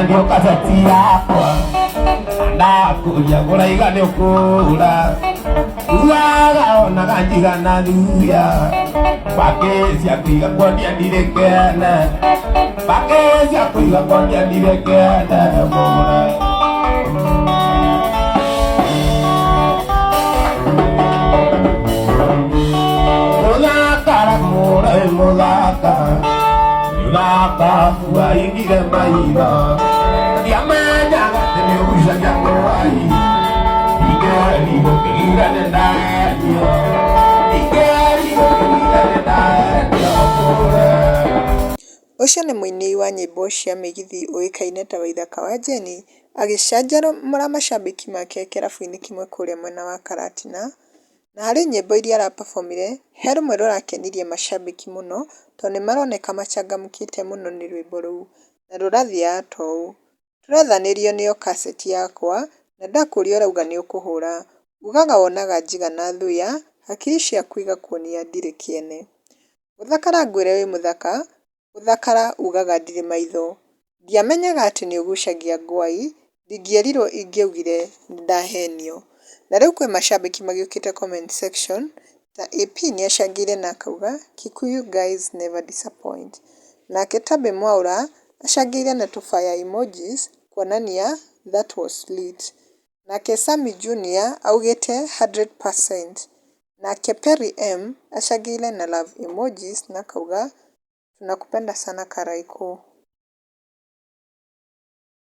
Ndendio kaseti yakwa ndakũria ngũraiga nĩ ũkũra ugaga onaga njigana thuya mbakĩ cia kũiga kuonia ndirĩ kene mbakĩ cia kũiga kuonia ndirĩ kene mũra. Mũthakara mũra mũthaka mũthaka waingire maitho ndiamenyaga atĩ nĩ ũgucagia ngũai ingĩerirwo ngĩgira nĩ ndanio ingĩerirwo ngĩgira nĩ ndanio mũra. Ũcio nĩ mũini wa nyĩmbo cia mĩgithi ũĩkaine ta Waithaka wa Jane agĩcanjamũra macambĩki make kĩrabu-inĩ kĩmwe kũrĩa mwena wa Karatina. Na harĩ nyĩmbo iria arapabomire, he rũmwe rũrakenirie macambĩki mũno tondũ nĩmaroneka macangamũkĩte mũno nĩ rwĩmbo rũu na rũrathiaga ta ũũ: Tũrethanĩrio nĩyo kaseti yakwa na ndakũria ũrauga nĩũkũhũra, ugaga wonaga njigana thuya, hakiri ciaku igakuonia ndirĩ kĩene. Gũthakara ngwĩre wĩ mũthaka, gũthakara ugaga ndirĩ maitho. Ndiamenyaga atĩ nĩũgucagia ngwai, ndingĩerirwo ingĩaugire nĩndahenio. Na rĩu kwĩ macambĩki magĩũkĩte comment section ta AP nĩacangĩire na akauga Kikuyu guys never disappoint. Nake Tabby Mwaura acangĩire na tũ fire emojis kuonania that was lit. Nake Sammy Junior augĩte 100%. Nake Perry M acangĩire na love emojis na akauga tunakupenda sana Karaikũ.